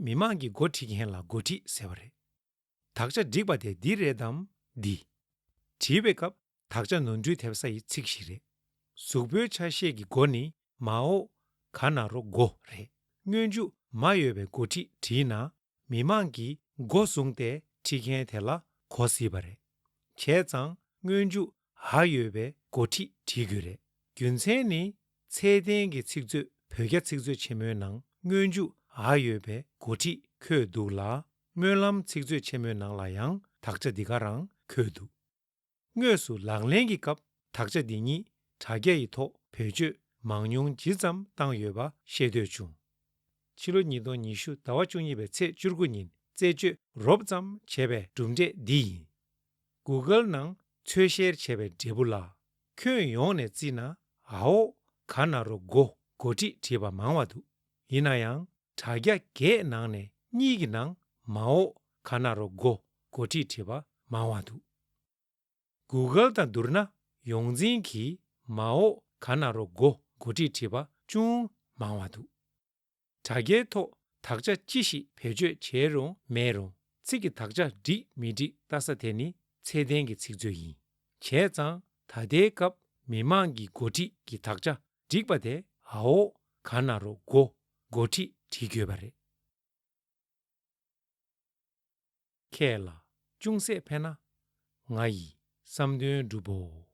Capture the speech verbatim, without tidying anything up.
མི་མང་གི་མགོ་ཁྲིད་མཁན་ལ་མགོ་ཁྲིད་ཟེར་བ་རེད། དག་ཆ་བསྒྲིགས་པ་དེ་འདི་རེད་དམ་འདི། བྲིས་པའི་སྐབས་དག་ཆ་ནོར་འཁྲུལ་ཐེབས་ས་ཡི་ཚིག་ཞིག་རེད། གཟུགས་པོའི་ཆ་ཤས་ཀྱི་མགོ་ནི་མ་འོག་ག་ན་རོ་མགོ་རེད། སྔོན་འཇུག་མ་ཡོད་པའི་མགོ་ཁྲིད་བྲིས་ན། མི་མང་གིས་མགོ་བཟུང་སྟེ་ཁྲིད་མཁན་དེ་ལ་གོ་སྲིད་པ་རེད། བྱས་ཙང་སྔོན་འཇུག་འ་ཡོད་པའི་མགོ་ཁྲིད་བྲིས་དགོས་རེད། རྒྱུ་མཚན་ནི། ཚད་ལྡན་གྱི་ཚིག་མཛོད་བོད་རྒྱ་ཚིག་མཛོད་ཆེན་མོའི་ནང་སྔོན་འཇུག་འ་ཡོད་པའི་མགོ་ཁྲིད་འཁོད་འདུག་ལ། སྨོན་ལམ་ཚིག་མཛོད་ཆེན་མོའི་ནང་ལ་ཡང་དག་ཆ་འདི་ག་རང་འཁོད་འདུག་དངོས་སུ་ལག་ལེན་གྱི་སྐབས་དག་ཆ་འདི་ཉིད་དྲ་རྒྱ་ཡི་ཐོག་བེད་སྤྱོད་མང་ཉུང་ཇི་ཙམ་བཏང་ཡོད་པ་ཤེས་འདོད་བྱུང་། ཕྱི་ལོ་ཉིས་སྟོང་ཉི་ཤུ་ཟླ་བ་བཅུ་གཉིས་པའི་ཚེས་བཅུ་དགུ་ཉིན་རྩད་གཅོད་རོབ་ཙམ་བྱས་པའི་གྲུབ་འབྲས་འདི་ཡིན། Google་ནང་འཚོལ་བཤེར་བྱས་པའི་འབྲས་བུ་ལ། ཁྱོན་ཡོངས་ནས་བརྩིས་ན་འ་འོག་ག་ན་རོ་མགོ་མགོ་ཁྲིད་བྲིས་པ་མང་བ་འདུག་ཡིན་ན་ཡང་དྲ་རྒྱ་བརྒྱད་ནང་ནས་གཉིས་ཀྱི་ནང་མ་འོག་ག་ན་རོ་མགོ་མགོ་ཁྲིད་བྲིས་པ་མང་བ་འདུག Google་དང་བསྡུར་ན་ཡོངས་འཛིན་གྱིས་མ་འོག་ག་ན་རོ་མགོ་མགོ་ཁྲིད་བྲིས་པ་ཅུང་མང་བ་འདུག་དྲ་རྒྱའི་ཐོག་དག་ཆ་ཅི་ཞིག་བེད་སྤྱོད་བྱས་རུང་མེད་རུང་ཚིག་གི་དག་ཆ་འགྲིག་མི་འགྲིག་ལྟ་ས་དེ་ནི་ཚད་ལྡན་གྱི་ཚིག་མཛོད་ཡིན། བྱས་ཙང་ད་ལྟའི་སྐབས་མི་མང་གི་མགོ་ཁྲིད་ཀྱི་དག་ཆ་འགྲིག་པ་དེ་འ་འོག་ག་ན་རོ་མགོ་མགོ་ཁྲིད་བྲིས་དགོས་པ་རེད། ཁྱེད་ལ་ཅུང་ཟད་ཕན་ན་ང་ཡི་བསམ་དོན་འགྲུབ་བོ།